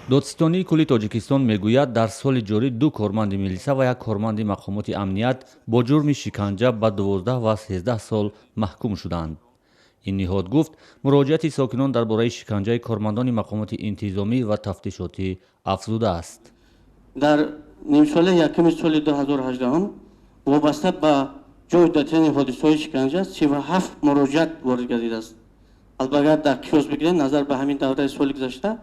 Додситонии кулли Тоҷикистон мегӯяд, дар соли ҷорӣ ду корманди милиса ва як корманди мақомоти амният бо ҷурми шиканҷа ба 12 ва 13 сол маҳкум шуданд. Ин ниҳод гуфт, муроҷиати сокинон дар бораи шиканҷаи кормандони мақомоти интизомӣ ва тафтишотӣ афзудааст. Дар нимсолаи якуми соли 2018 вобаста ба ҷой додани ҳодисаҳои шиканҷа 37 муроҷиат ворид гардидааст. Албатта, дар қиёс бигирем, назар ба ҳамин давраи соли гузашта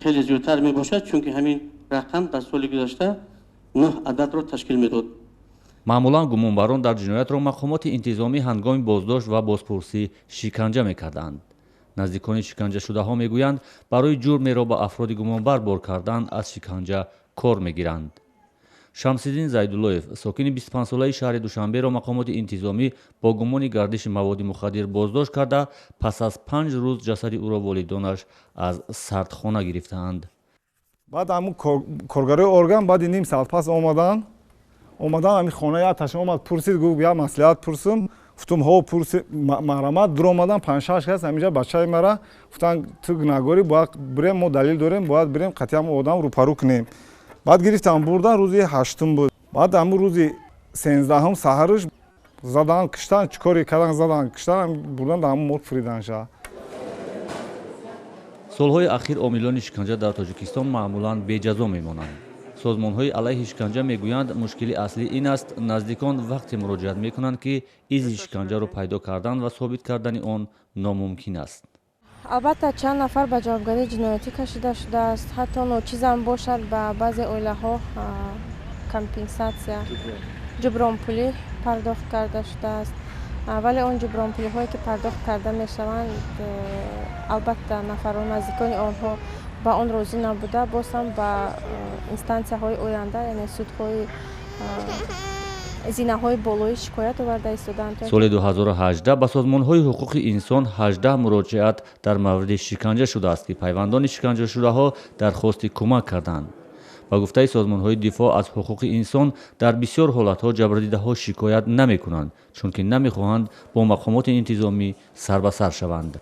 хеле зиёдтар мебошад, чунки ҳамин рақам дар соли гузашта нӯҳ ададро ташкил медод. Маъмулан гумонбарон дар ҷиноятро мақомоти интизомӣ ҳангоми боздошт ва бозпурсӣ шиканҷа мекарданд. Наздикони шиканҷашудаҳо мегӯянд, барои ҷурмеро ба афроди гумонбар бор кардан аз шиканҷа кор мегиранд. Шамсиддин Зайдуллоев, сокини 25-солаи шаҳри Душанберо мақомоти интизомӣ бо гумони гардиши маводи мухаддир боздошт карда, пас аз 5 рӯз ҷасади ӯро волидонаш аз сардхона гирифтаанд. Баъд ҳамун коргарои орган баъди ним соат пас омадан ҳамин хона. Якташ омад, пурсид, гуфт: «Як маслиҳат пурсум?» Гуфтум: «Ҳо, пурси, марҳамат». Дуромадан панҷ-шаш кас ҳаминҷа бачаи мара гуфтан: «Ту гунаҳгорӣ, бояд бирем, мо далел дорем, бояд бирем қатъи ҳамун одам рӯпарӯ кунем». Баъд гирифтам, бурдан. Рӯзи ҳаштум буд. Баъд ҳамун рӯзи 13-ҳум саҳарш задан, киштан, чӣ коре кардан, задан, киштан, бурдан, дар ҳамун морг фириданша. Солҳои ахир омилони шиканҷа дар Тоҷикистон маъмулан беҷазо мемонанд. Созмонҳои алайҳи шиканҷа мегӯянд, мушкили аслӣ ин аст, наздикон вақте муроҷиат мекунанд, ки изи шиканҷаро пайдо кардан ва собит кардани он номумкин аст. Албатта, чанд нафар ба ҷавобгарии ҷиноятӣ кашида шудааст. Ҳатто ночизам бошад, ба баъзе оилаҳо компенсатсия, ҷубронпулӣ пардохт карда шудааст. Вале он ҷубронпулиҳое, ки пардохт карда мешаванд, албатта, нафарон, наздикони онҳо ба он розӣ набуда, боз ҳам ба инстансияҳои оянда, яъне судҳои зинаҳои болоӣ шикоят оварда истодаанд. Соли 2018 ба созмонҳои ҳуқуқи инсон 18 муроҷиат дар мавриди шиканҷа шудааст, ки пайвандони шиканҷашудаҳо дархости кӯмак карданд. Ба гуфтаи созмонҳои дифоъ аз ҳуқуқи инсон, дар бисёр ҳолатҳо ҷабрдидаҳо шикоят намекунанд, чунки намехоҳанд бо мақомоти интизомӣ сарбасар шаванд.